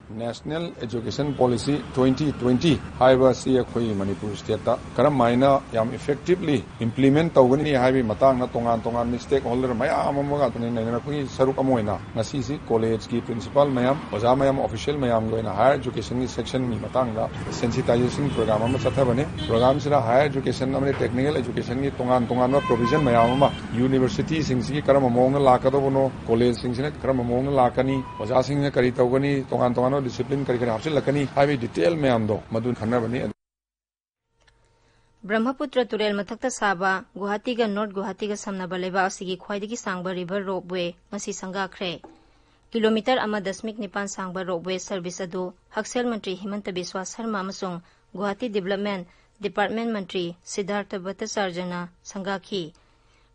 National Education Policy twenty twenty ꯍꯥꯏꯕ ꯑꯁꯤ ꯑꯩꯈꯣꯏ ꯃꯅꯤꯄꯨꯔ state-ꯇ ꯀꯔꯝ ꯍꯥꯏꯅ ꯌꯥꯝ effectively implement ꯇꯧꯒꯅꯤ ꯍꯥꯏꯕꯒꯤ ꯃꯇꯥꯡꯗ ꯇꯣꯉꯥꯟ ꯇꯣꯉꯥꯟꯕ stakeholder ꯃꯌꯥꯝ ꯑꯃꯒ ꯅꯩꯅꯔꯛꯄꯒꯤ ꯁꯔꯨꯛ ꯑꯃ ꯑꯣꯏꯅ ꯉꯁꯤꯁꯤ college-ꯀꯤ principal ꯃꯌꯥꯝ, ꯑꯣꯖꯥ ꯃꯌꯥꯝ, official ꯃꯌꯥꯝꯒꯤ ꯑꯣꯏꯅ higher education-ꯒꯤ section-ꯒꯤ ꯃꯇꯥꯡꯗ sensitization program ꯑꯃ ꯆꯠꯊꯕꯅꯤ꯫ Program-ꯁꯤꯗ higher education ꯑꯃꯗꯤ technical education-ꯒꯤ ꯇꯣꯉꯥꯟ ꯇꯣꯉꯥꯟꯕ provision ꯃꯌꯥꯝ ꯑꯃ, university-ꯁꯤꯡꯁꯤꯒꯤ ꯀꯔꯝꯕ ꯃꯑꯣꯡꯗ ꯂꯥꯛꯀꯗꯧꯕꯅꯣ, college-ꯁꯤꯡꯁꯤꯅ ꯀꯔꯝꯕ ꯃꯑꯣꯡꯗ ꯂꯥꯛꯀꯅꯤ, ꯑꯣꯖꯥꯁꯤꯡꯅ ꯀꯔꯤ ꯇꯧꯒꯅꯤ, ꯇꯣꯉꯥꯟ ꯇꯣꯉꯥꯟꯕ discipline ꯀꯔꯤ ꯀꯔꯤ ꯍꯥꯞꯆꯤꯜꯂꯛꯀꯅꯤ ꯍꯥꯏꯕꯒꯤ detail ꯃꯌꯥꯝꯗꯣ ꯃꯗꯨ ꯈꯟꯅꯕꯅꯤ꯫ ꯕ꯭ꯔꯍ꯭ꯃꯄꯨꯇ꯭ꯔ ꯇꯨꯔꯦꯜ ꯃꯊꯛꯇ ꯁꯥꯕ ꯒꯨꯋꯥꯍꯥꯇꯤꯒ North ꯒꯨꯋꯥꯍꯥꯇꯤꯒ ꯁꯝꯅꯕ ꯂꯩꯕꯥꯛ ꯑꯁꯤꯒꯤ ꯈ꯭ꯋꯥꯏꯗꯒꯤ ꯁꯥꯡꯕ river ropeway ꯉꯁꯤ ꯁꯪꯒꯥꯈ꯭ꯔꯦ꯫ Kilometre ꯑꯃ ꯗꯁꯃꯤꯛ ꯅꯤꯄꯥꯟ ꯁꯥꯡꯕ ropeway service ꯑꯗꯨ ꯍꯛꯁꯦꯜ ꯃꯟꯇ꯭ꯔꯤ ꯍꯤꯃꯟꯇ ꯕꯤꯁ꯭ꯋꯥ ꯁꯔꯃ ꯑꯃꯁꯨꯡ ꯒꯨꯋꯥꯍꯥꯇꯤ Development Department ꯃꯟꯇ꯭ꯔꯤ ꯁꯤꯗꯥꯔꯊ ꯚꯠꯇꯆꯥꯔꯖꯅ ꯁꯪꯒꯥꯈꯤ꯫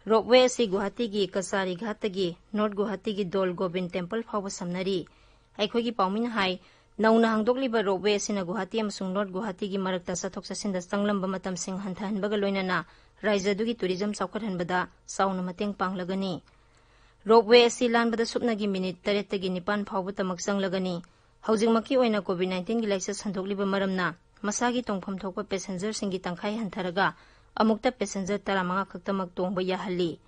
Ropeway ꯑꯁꯤ ꯒꯨꯋꯥꯍꯥꯇꯤꯒꯤ ꯀꯆꯥꯔꯤꯘꯥꯠꯇꯒꯤ North ꯒꯨꯋꯥꯍꯥꯇꯤꯒꯤ ꯗꯣꯜ ꯒꯣꯕꯤꯟ temple ꯐꯥꯎꯕ ꯁꯝꯅꯔꯤ꯫ ꯑꯩꯈꯣꯏꯒꯤ ꯄꯥꯎꯃꯤꯅ ꯍꯥꯏ, ꯅꯧꯅ ꯍꯥꯡꯗꯣꯛꯂꯤꯕ ꯔꯣꯞꯋꯦ ꯑꯁꯤꯅ ꯒꯨꯋꯥꯍꯥꯇꯤ ꯑꯃꯁꯨꯡ ꯅꯣꯔꯠ ꯒꯨꯋꯥꯍꯥꯇꯤꯒꯤ ꯃꯔꯛꯇ ꯆꯠꯊꯣꯛ ꯆꯠꯁꯤꯟꯗ ꯆꯪꯂꯝꯕ ꯃꯇꯝꯁꯤꯡ ꯍꯟꯊꯍꯟꯕꯒ ꯂꯣꯏꯅꯅ ꯔꯥꯖ꯭ꯌ ꯑꯗꯨꯒꯤ ꯇꯨꯔꯤꯖꯝ ꯆꯥꯎꯈꯠꯍꯟꯕꯗ ꯆꯥꯎꯅ ꯃꯇꯦꯡ ꯄꯥꯡꯂꯒꯅꯤ꯫ ꯔꯣꯞꯋꯦ ꯑꯁꯤ ꯂꯥꯟꯕꯗ ꯁꯨꯞꯅꯒꯤ ꯃꯤꯅꯤꯠ ꯇꯔꯦꯠꯇꯒꯤ ꯅꯤꯄꯥꯟ ꯐꯥꯎꯕꯇꯃꯛ ꯆꯪꯂꯒꯅꯤ꯫ ꯍꯧꯖꯤꯛꯃꯛꯀꯤ ꯑꯣꯏꯅ ꯀꯣꯚꯤꯗ ꯅꯥꯏꯟꯇꯤꯟꯒꯤ ꯂꯥꯏꯆꯠ ꯁꯟꯗꯣꯛꯂꯤꯕ ꯃꯔꯝꯅ ꯃꯁꯥꯒꯤ ꯇꯣꯡꯐꯝ ꯊꯣꯛꯄ ꯄꯦꯁꯦꯟꯖꯔꯁꯤꯡꯒꯤ ꯇꯪꯈꯥꯏ ꯍꯟꯊꯔꯒ ꯑꯃꯨꯛꯇ ꯄꯦꯁꯦꯟꯖꯔ ꯇꯔꯥꯃꯉꯥ ꯈꯛꯇꯃꯛ ꯇꯣꯡꯕ ꯌꯥꯍꯜꯂꯤ꯫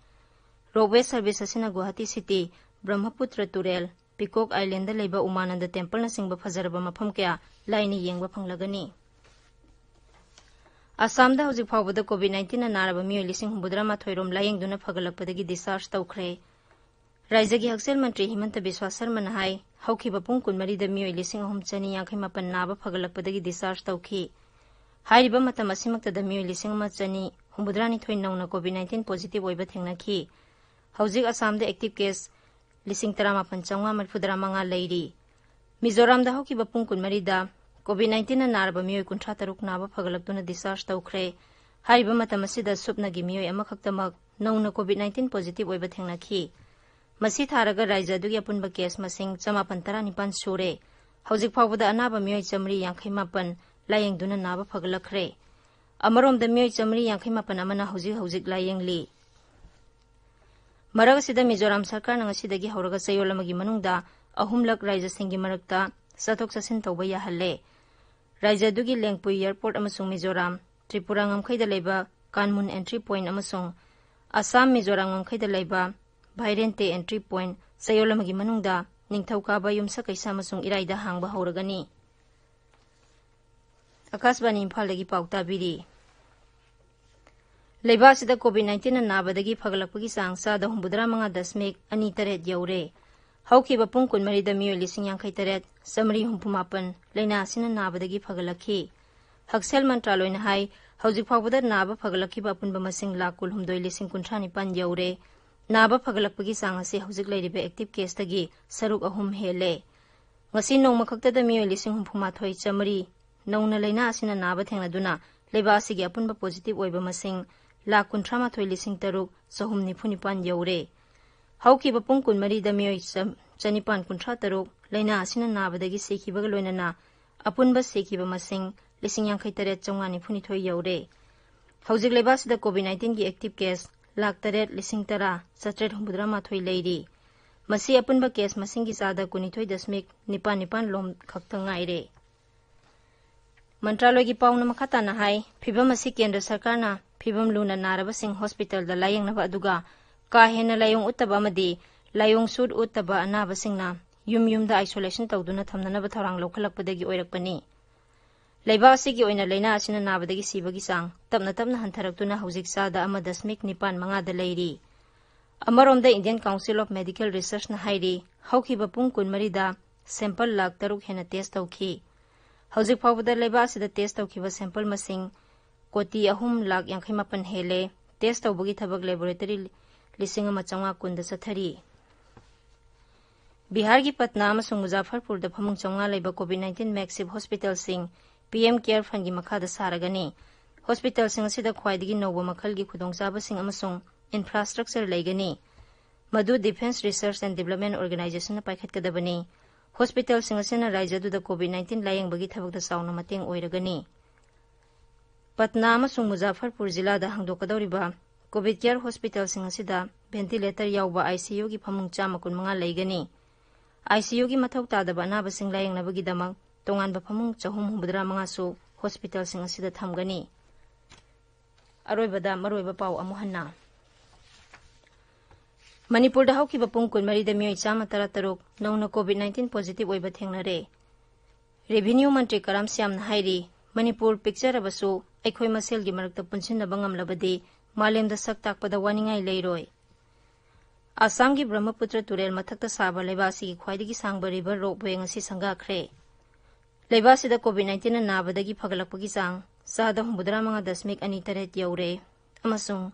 ꯔꯣꯞꯋꯦ ꯁꯔꯚꯤꯁ ꯑꯁꯤꯅ ꯒꯨꯋꯥꯍꯥꯇꯤ ꯁꯤꯇꯤ, ꯕ꯭ꯔꯍ꯭ꯃꯄꯨꯇ꯭ꯔ ꯇꯨꯔꯦꯜ, ꯄꯤꯀꯣꯛ ꯑꯥꯏꯂꯦꯟꯗ ꯂꯩꯕ ꯎꯃꯥꯅꯟꯗ ꯇꯦꯝꯄꯜꯅꯆꯤꯡꯕ ꯐꯖꯔꯕ ꯃꯐꯝ ꯀꯌꯥ ꯂꯥꯏꯅ ꯌꯦꯡꯕ ꯐꯪꯂꯒꯅꯤ꯫ ꯑꯁꯥꯝꯗ ꯍꯧꯖꯤꯛ ꯐꯥꯎꯕꯗ ꯀꯣꯚꯤꯗ ꯅꯥꯏꯟꯇꯤꯟꯅ ꯅꯥꯔꯕ ꯃꯤꯑꯣꯏ ꯂꯤꯁꯤꯡ ꯍꯨꯝꯐꯨꯇꯔꯥ ꯃꯥꯊꯣꯏ ꯔꯣꯝ ꯂꯥꯌꯦꯡꯗꯨꯅ ꯐꯒꯠꯂꯛꯄꯗꯒꯤ ꯗꯤꯁꯆꯥꯔꯖ ꯇꯧꯈ꯭ꯔꯦ꯫ ꯔꯥꯖ꯭ꯌꯒꯤ ꯍꯛꯁꯦꯜ ꯃꯟꯇ꯭ꯔꯤ ꯍꯤꯃꯟꯇ ꯕꯤꯁ꯭ꯋꯥ ꯁꯔꯃꯅ ꯍꯥꯏ, ꯍꯧꯈꯤꯕ ꯄꯨꯡ ꯀꯨꯟꯃꯔꯤꯗ ꯃꯤꯑꯣꯏ ꯂꯤꯁꯤꯡ ꯑꯍꯨꯝ ꯆꯅꯤ ꯌꯥꯡꯈꯩ ꯃꯥꯄꯟ ꯅꯥꯕ ꯐꯒꯠꯂꯛꯄꯗꯒꯤ ꯗꯤꯁꯆꯥꯔꯖ ꯇꯧꯈꯤ꯫ ꯍꯥꯏꯔꯤꯕ ꯃꯇꯝ ꯑꯁꯤꯃꯛꯇꯗ ꯃꯤꯑꯣꯏ ꯂꯤꯁꯤꯡ ꯑꯃ ꯆꯅꯤ ꯍꯨꯝꯐꯨꯇꯔꯥ ꯅꯤꯊꯣꯏ ꯅꯧꯅ ꯀꯣꯚꯤꯗ ꯅꯥꯏꯟꯇꯤꯟ ꯄꯣꯖꯤꯇꯤꯚ ꯑꯣꯏꯕ ꯊꯦꯡꯅꯈꯤ꯫ ꯍꯧꯖꯤꯛ ꯑꯁꯥꯝꯗ ꯑꯦꯛꯇꯤꯚ ꯀꯦꯁ ꯂꯤꯁꯤꯡ ꯇꯔꯥꯃꯥꯄꯟ ꯆꯥꯝꯃꯉꯥ ꯃꯔꯤꯐꯨꯇꯔꯥ ꯃꯉꯥ ꯂꯩꯔꯤ꯫ ꯃꯤꯖꯣꯔꯥꯝꯗ ꯍꯧꯈꯤꯕ ꯄꯨꯡ ꯀꯨꯟꯃꯔꯤꯗ ꯀꯣꯚꯤꯗ ꯅꯥꯏꯟꯇꯤꯟꯅ ꯅꯥꯔꯕ ꯃꯤꯑꯣꯏ ꯀꯨꯟꯊ꯭ꯔꯥ ꯇꯔꯨꯛ ꯅꯥꯕ ꯐꯒꯠꯂꯛꯇꯨꯅ ꯗꯤꯁꯆꯥꯔꯖ ꯇꯧꯈ꯭ꯔꯦ꯫ ꯍꯥꯏꯔꯤꯕ ꯃꯇꯝ ꯑꯁꯤꯗ ꯁꯨꯞꯅꯒꯤ ꯃꯤꯑꯣꯏ ꯑꯃꯈꯛꯇꯃꯛ ꯅꯧꯅ ꯀꯣꯚꯤꯗ ꯅꯥꯏꯟꯇꯤꯟ ꯄꯣꯖꯤꯇꯤꯚ ꯑꯣꯏꯕ ꯊꯦꯡꯅꯈꯤ꯫ ꯃꯁꯤ ꯊꯥꯔꯒ ꯔꯥꯖ꯭ꯌ ꯑꯗꯨꯒꯤ ꯑꯄꯨꯟꯕ ꯀꯦꯁ ꯃꯁꯤꯡ ꯆꯃꯥꯄꯟ ꯇꯔꯥꯅꯤꯄꯥꯟ ꯁꯨꯔꯦ꯫ ꯍꯧꯖꯤꯛ ꯐꯥꯎꯕꯗ ꯑꯅꯥꯕ ꯃꯤꯑꯣꯏ ꯆꯥꯃꯔꯤ ꯌꯥꯡꯈꯩ ꯃꯥꯄꯟ ꯂꯥꯌꯦꯡꯗꯨꯅ ꯅꯥꯕ ꯐꯒꯠꯂꯛꯈ꯭ꯔꯦ꯫ ꯑꯃꯔꯣꯝꯗ ꯃꯤꯑꯣꯏ ꯆꯥꯃꯔꯤ ꯌꯥꯡꯈꯩ ꯃꯥꯄꯟ ꯑꯃꯅ ꯍꯧꯖꯤꯛ ꯍꯧꯖꯤꯛ ꯂꯥꯌꯦꯡꯂꯤ꯫ ꯃꯔꯛ ꯑꯁꯤꯗ ꯃꯤꯖꯣꯔꯥꯝ ꯁꯔꯀꯥꯔꯅ ꯉꯁꯤꯗꯒꯤ ꯍꯧꯔꯒ ꯆꯌꯣꯜ ꯑꯃꯒꯤ ꯃꯅꯨꯡꯗ ꯑꯍꯨꯝꯂꯛ ꯔꯥꯖ꯭ꯌꯁꯤꯡꯒꯤ ꯃꯔꯛꯇ ꯆꯠꯊꯣꯛ ꯆꯠꯁꯤꯟ ꯇꯧꯕ ꯌꯥꯍꯜꯂꯦ꯫ ꯔꯥꯖ꯭ꯌ ꯑꯗꯨꯒꯤ ꯂꯦꯡꯄꯨꯏ ꯑꯦꯌꯔꯄꯣꯔꯠ ꯑꯃꯁꯨꯡ ꯃꯤꯖꯣꯔꯥꯝ, ꯇ꯭ꯔꯤꯄꯨꯔꯥ ꯉꯝꯈꯩꯗ ꯂꯩꯕ ꯀꯥꯟꯃꯨꯟ ꯑꯦꯟꯇ꯭ꯔꯤ ꯄꯣꯏꯟꯠ ꯑꯃꯁꯨꯡ ꯑꯁꯥꯝ ꯃꯤꯖꯣꯔꯥꯝ ꯉꯝꯈꯩꯗ ꯂꯩꯕ ꯚꯥꯏꯔꯦꯟꯇꯦ ꯑꯦꯟꯇ꯭ꯔꯤ ꯄꯣꯏꯟꯠ ꯆꯌꯣꯜ ꯑꯃꯒꯤ ꯃꯅꯨꯡꯗ ꯅꯤꯡꯊꯧꯀꯥꯕ, ꯌꯨꯝꯁꯀꯩꯁ ꯑꯃꯁꯨꯡ ꯏꯔꯥꯏꯗ ꯍꯥꯡꯕ ꯍꯧꯔꯒꯅꯤ꯫ ꯑꯀꯥꯁꯕꯥꯅꯤ ꯏꯝꯐꯥꯜꯗꯒꯤ ꯄꯥꯎ ꯇꯥꯕꯤꯔꯤ꯫ ꯂꯩꯕꯥꯛ ꯑꯁꯤꯗ ꯀꯣꯚꯤꯗ ꯅꯥꯏꯟꯇꯤꯟꯅ ꯅꯥꯕꯗꯒꯤ ꯐꯒꯠꯂꯛꯄꯒꯤ ꯆꯥꯡ ꯆꯥꯗ ꯍꯨꯝꯐꯨꯇꯔꯥ ꯃꯉꯥ ꯗꯁꯃꯤꯛ ꯑꯅꯤ ꯇꯔꯦꯠ ꯌꯧꯔꯦ꯫ ꯍꯧꯈꯤꯕ ꯄꯨꯡ ꯀꯨꯟꯃꯔꯤꯗ ꯃꯤꯑꯣꯏ ꯂꯤꯁꯤꯡ ꯌꯥꯡꯈꯩ ꯇꯔꯦꯠ ꯆꯥꯃꯔꯤ ꯍꯨꯝꯐꯨ ꯃꯥꯄꯟ ꯂꯥꯏꯅꯥ ꯑꯁꯤꯅ ꯅꯥꯕꯗꯒꯤ ꯐꯒꯠꯂꯛꯈꯤ꯫ ꯍꯛꯁꯦꯜ ꯃꯟꯇ꯭ꯔꯥꯂꯣꯏꯅ ꯍꯥꯏ, ꯍꯧꯖꯤꯛ ꯐꯥꯎꯕꯗ ꯅꯥꯕ ꯐꯒꯠꯂꯛꯈꯤꯕ ꯑꯄꯨꯟꯕ ꯃꯁꯤꯡ ꯂꯥꯈ ꯀꯨꯟꯍꯨꯝꯗꯣꯏ ꯂꯤꯁꯤꯡ ꯀꯨꯟꯊ꯭ꯔꯥ ꯅꯤꯄꯥꯟ ꯌꯧꯔꯦ꯫ ꯅꯥꯕ ꯐꯒꯠꯂꯛꯄꯒꯤ ꯆꯥꯡ ꯑꯁꯤ ꯍꯧꯖꯤꯛ ꯂꯩꯔꯤꯕ ꯑꯦꯛꯇꯤꯚ ꯀꯦꯁꯇꯒꯤ ꯁꯔꯨꯛ ꯑꯍꯨꯝ ꯍꯦꯜꯂꯦ꯫ ꯉꯁꯤ ꯅꯣꯡꯃ ꯈꯛꯇꯗ ꯃꯤꯑꯣꯏ ꯂꯤꯁꯤꯡ ꯍꯨꯝꯐꯨ ꯃꯥꯊꯣꯏ ꯆꯥꯃꯔꯤ ꯅꯧꯅ ꯂꯥꯏꯅꯥ ꯑꯁꯤꯅ ꯅꯥꯕ ꯊꯦꯡꯅꯗꯨꯅ ꯂꯩꯕꯥꯛ ꯑꯁꯤꯒꯤ ꯑꯄꯨꯟꯕ ꯄꯣꯖꯤꯇꯤꯚ ꯑꯣꯏꯕ ꯃꯁꯤꯡ ꯂꯥꯈ ꯀꯨꯟꯊ꯭ꯔꯥ ꯃꯥꯊꯣꯏ ꯂꯤꯁꯤꯡ ꯇꯔꯨꯛ ꯆꯍꯨꯝ ꯅꯤꯐꯨ ꯅꯤꯄꯥꯟ ꯌꯧꯔꯦ꯫ ꯍꯧꯈꯤꯕ ꯄꯨꯡ ꯀꯨꯟꯃꯔꯤꯗ ꯃꯤꯑꯣꯏ ꯆ-, ꯆꯅꯤꯄꯥꯟ ꯀꯨꯟꯊ꯭ꯔꯥ ꯇꯔꯨꯛ ꯂꯥꯏꯅꯥ ꯑꯁꯤꯅ ꯅꯥꯕꯗꯒꯤ ꯁꯤꯈꯤꯕꯒ ꯂꯣꯏꯅꯅ ꯑꯄꯨꯟꯕ ꯁꯤꯈꯤꯕ ꯃꯁꯤꯡ ꯂꯤꯁꯤꯡ ꯌꯥꯡꯈꯩ ꯇꯔꯦꯠ ꯆꯥꯝꯃꯉꯥ ꯅꯤꯐꯨ ꯅꯤꯊꯣꯏ ꯌꯧꯔꯦ꯫ ꯍꯧꯖꯤꯛ ꯂꯩꯕꯥꯛꯁꯤꯗ COVID nineteenꯒꯤ active case ꯂꯥꯈ ꯇꯔꯦꯠ ꯂꯤꯁꯤꯡ ꯇꯔꯥ ꯆꯥꯇ꯭ꯔꯦꯠ ꯍꯨꯝꯐꯨꯇꯔꯥ ꯃꯥꯊꯣꯏ ꯂꯩꯔꯤ꯫ ꯃꯁꯤ ꯑꯄꯨꯟꯕ case ꯃꯁꯤꯡꯒꯤ ꯆꯥꯗ ꯀꯨꯟꯅꯤꯊꯣꯏ ꯗꯁꯃꯤꯛ ꯅꯤꯄꯥꯟ ꯅꯤꯄꯥꯟ ꯂꯣꯝ ꯈꯛꯇ ꯉꯥꯏꯔꯦ꯫ ꯃꯟꯇ꯭ꯔꯥꯂꯣꯏꯒꯤ ꯄꯥꯎꯅ ꯃꯈꯥ ꯇꯥꯅ ꯍꯥꯏ, ꯐꯤꯚꯝ ꯑꯁꯤ ꯀꯦꯟꯗ꯭ꯔ ꯁꯔꯀꯥꯔꯅ ꯐꯤꯚꯝ ꯂꯨꯅ ꯅꯥꯔꯕꯁꯤꯡ ꯍꯣꯁꯄꯤꯇꯥꯜꯗ ꯂꯥꯌꯦꯡꯅꯕ ꯑꯗꯨꯒ ꯀꯥ ꯍꯦꯟꯅ ꯂꯥꯏꯑꯣꯡ ꯎꯠꯇꯕ ꯑꯃꯗꯤ ꯂꯥꯏꯑꯣꯡ ꯁꯨꯠ ꯎꯠꯇꯕ ꯑꯅꯥꯕꯁꯤꯡꯅ ꯌꯨꯝ ꯌꯨꯝꯗ isolation ꯇꯧꯗꯨꯅ ꯊꯝꯅꯅꯕ ꯊꯧꯔꯥꯡ ꯂꯧꯈꯠꯂꯛꯄꯗꯒꯤ ꯑꯣꯏꯔꯛꯄꯅꯤ꯫ ꯂꯩꯕꯥꯛ ꯑꯁꯤꯒꯤ ꯑꯣꯏꯅ ꯂꯥꯏꯅꯥ ꯑꯁꯤꯅ ꯅꯥꯕꯗꯒꯤ ꯁꯤꯕꯒꯤ ꯆꯥꯡ ꯇꯞꯅ ꯇꯞꯅ ꯍꯟꯊꯔꯛꯇꯨꯅ ꯍꯧꯖꯤꯛ ꯆꯥꯗ ꯑꯃ ꯗꯁꯃꯤꯛ ꯅꯤꯄꯥꯟ ꯃꯉꯥꯗ ꯂꯩꯔꯤ꯫ ꯑꯃꯔꯣꯝꯗ Indian Council of Medical Researchꯅ ꯍꯥꯏꯔꯤ, ꯍꯧꯈꯤꯕ ꯄꯨꯡ ꯀꯨꯟꯃꯔꯤꯗ sample ꯂꯥꯈ ꯇꯔꯨꯛ ꯍꯦꯟꯅ test ꯇꯧꯈꯤ꯫ ꯍꯧꯖꯤꯛ ꯐꯥꯎꯕꯗ ꯂꯩꯕꯥꯛ ꯑꯁꯤꯗ test ꯇꯧꯈꯤꯕ sample ꯃꯁꯤꯡ ꯀꯣꯇꯤ ꯑꯍꯨꯝ ꯂꯥꯈ ꯌꯥꯡꯈꯩ ꯃꯥꯄꯟ ꯍꯦꯜꯂꯦ꯫ Test ꯇꯧꯕꯒꯤ ꯊꯕꯛ laboratory ꯂꯤꯁꯤꯡ ꯑꯃ ꯆꯥꯝꯃꯉꯥ ꯀꯨꯟꯗ ꯆꯠꯊꯔꯤ꯫ ꯕꯤꯍꯥꯔꯒꯤ ꯄꯠꯅꯥ ꯑꯃꯁꯨꯡ ꯃꯨꯖꯥꯐꯔꯄꯨꯔꯗ ꯐꯃꯨꯡ ꯆꯥꯝꯃꯉꯥ ꯂꯩꯕ COVID nineteen makeshift hospitalꯁꯤꯡ PM Care Fundꯒꯤ ꯃꯈꯥꯗ ꯁꯥꯔꯒꯅꯤ꯫ Hospitalꯁꯤꯡ ꯑꯁꯤꯗ ꯈ꯭ꯋꯥꯏꯗꯒꯤ ꯅꯧꯕ ꯃꯈꯜꯒꯤ ꯈꯨꯗꯣꯡꯆꯥꯕꯁꯤꯡ ꯑꯃꯁꯨꯡ infrastructure ꯂꯩꯒꯅꯤ꯫ ꯃꯗꯨ Defence Research and Development Organizationꯅ ꯄꯥꯏꯈꯠꯀꯗꯕꯅꯤ꯫ Hospitalꯁꯤꯡ ꯑꯁꯤꯅ ꯔꯥꯖ꯭ꯌ ꯑꯗꯨꯗ COVID nineteen ꯂꯥꯌꯦꯡꯕꯒꯤ ꯊꯕꯛꯇ ꯆꯥꯎꯅ ꯃꯇꯦꯡ ꯑꯣꯏꯔꯒꯅꯤ꯫ ꯄꯠꯅꯥ ꯑꯃꯁꯨꯡ ꯃꯨꯖꯥꯐꯔꯄꯨꯔ ꯖꯤꯂꯥꯗ ꯍꯥꯡꯗꯣꯛꯀꯗꯧꯔꯤꯕ COVID care hospitalꯁꯤꯡ ꯑꯁꯤꯗ ventilator ꯌꯥꯎꯕ ICUꯒꯤ ꯐꯃꯨꯡ ꯆꯥꯝꯃ ꯀꯨꯟꯃꯉꯥ ꯂꯩꯒꯅꯤ꯫ ICUꯒꯤ ꯃꯊꯧ ꯇꯥꯗꯕ ꯑꯅꯥꯕꯁꯤꯡ ꯂꯥꯌꯦꯡꯅꯕꯒꯤꯗꯃꯛ ꯇꯣꯉꯥꯟꯕ ꯐꯃꯨꯡ ꯆꯍꯨꯝ ꯍꯨꯝꯐꯨꯇꯔꯥ ꯃꯉꯥꯁꯨ hospitalꯁꯤꯡ ꯑꯁꯤꯗ ꯊꯝꯒꯅꯤ꯫ ꯑꯔꯣꯏꯕꯗ ꯃꯔꯨꯑꯣꯏꯕ ꯄꯥꯎ ꯑꯃꯨꯛ ꯍꯟꯅ꯫ ꯃꯅꯤꯄꯨꯔꯗ ꯍꯧꯈꯤꯕ ꯄꯨꯡ ꯀꯨꯟꯃꯔꯤꯗ ꯃꯤꯑꯣꯏ ꯆꯥꯝꯃ ꯇꯔꯥꯇꯔꯨꯛ ꯅꯧꯅ COVID nineteen positive ꯑꯣꯏꯕ ꯊꯦꯡꯅꯔꯦ꯫ Revenue ꯃꯟꯇ꯭ꯔꯤ ꯀꯔꯥꯝ ꯁ꯭ꯌꯥꯝꯅ ꯍꯥꯏꯔꯤ, ꯃꯅꯤꯄꯨꯔ ꯄꯤꯛꯆꯔꯕꯁꯨ ꯑꯩꯈꯣꯏ ꯃꯁꯦꯜꯒꯤ ꯃꯔꯛꯇ ꯄꯨꯟꯁꯤꯟꯅꯕ ꯉꯝꯂꯕꯗꯤ ꯃꯥꯂꯦꯝꯗ ꯁꯛ ꯇꯥꯛꯄꯗ ꯋꯥꯅꯤꯡꯉꯥꯏ ꯂꯩꯔꯣꯏ꯫ ꯑꯁꯥꯝꯒꯤ ꯕ꯭ꯔꯍ꯭ꯃꯄꯨꯇ꯭ꯔ ꯇꯨꯔꯦꯜ ꯃꯊꯛꯇ ꯁꯥꯕ ꯂꯩꯕꯥꯛ ꯑꯁꯤꯒꯤ ꯈ꯭ꯋꯥꯏꯗꯒꯤ ꯁꯥꯡꯕ river ropeway ꯉꯁꯤ ꯁꯪꯒꯥꯈ꯭ꯔꯦ꯫ ꯂꯩꯕꯥꯛ ꯑꯁꯤꯗ COVID nineteenꯅ ꯅꯥꯕꯗꯒꯤ ꯐꯒꯠꯂꯛꯄꯒꯤ ꯆꯥꯡ ꯆꯥꯗ ꯍꯨꯝꯐꯨꯇꯔꯥ ꯃꯉꯥ ꯗꯁꯃꯤꯛ ꯑꯅꯤ ꯇꯔꯦꯠ ꯌꯧꯔꯦ꯫ ꯑꯃꯁꯨꯡ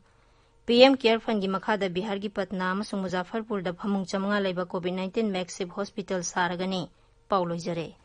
PM Care Fundꯒꯤ ꯃꯈꯥꯗ ꯕꯤꯍꯥꯔꯒꯤ ꯄꯠꯅꯥ ꯑꯃꯁꯨꯡ ꯃꯨꯖꯥꯐꯔꯄꯨꯔꯗ ꯐꯃꯨꯡ ꯆꯥꯝꯃꯉꯥ ꯂꯩꯕ COVID nineteen makeshift hospital ꯁꯥꯔꯒꯅꯤ꯫ ꯄꯥꯎ ꯂꯣꯏꯖꯔꯦ꯫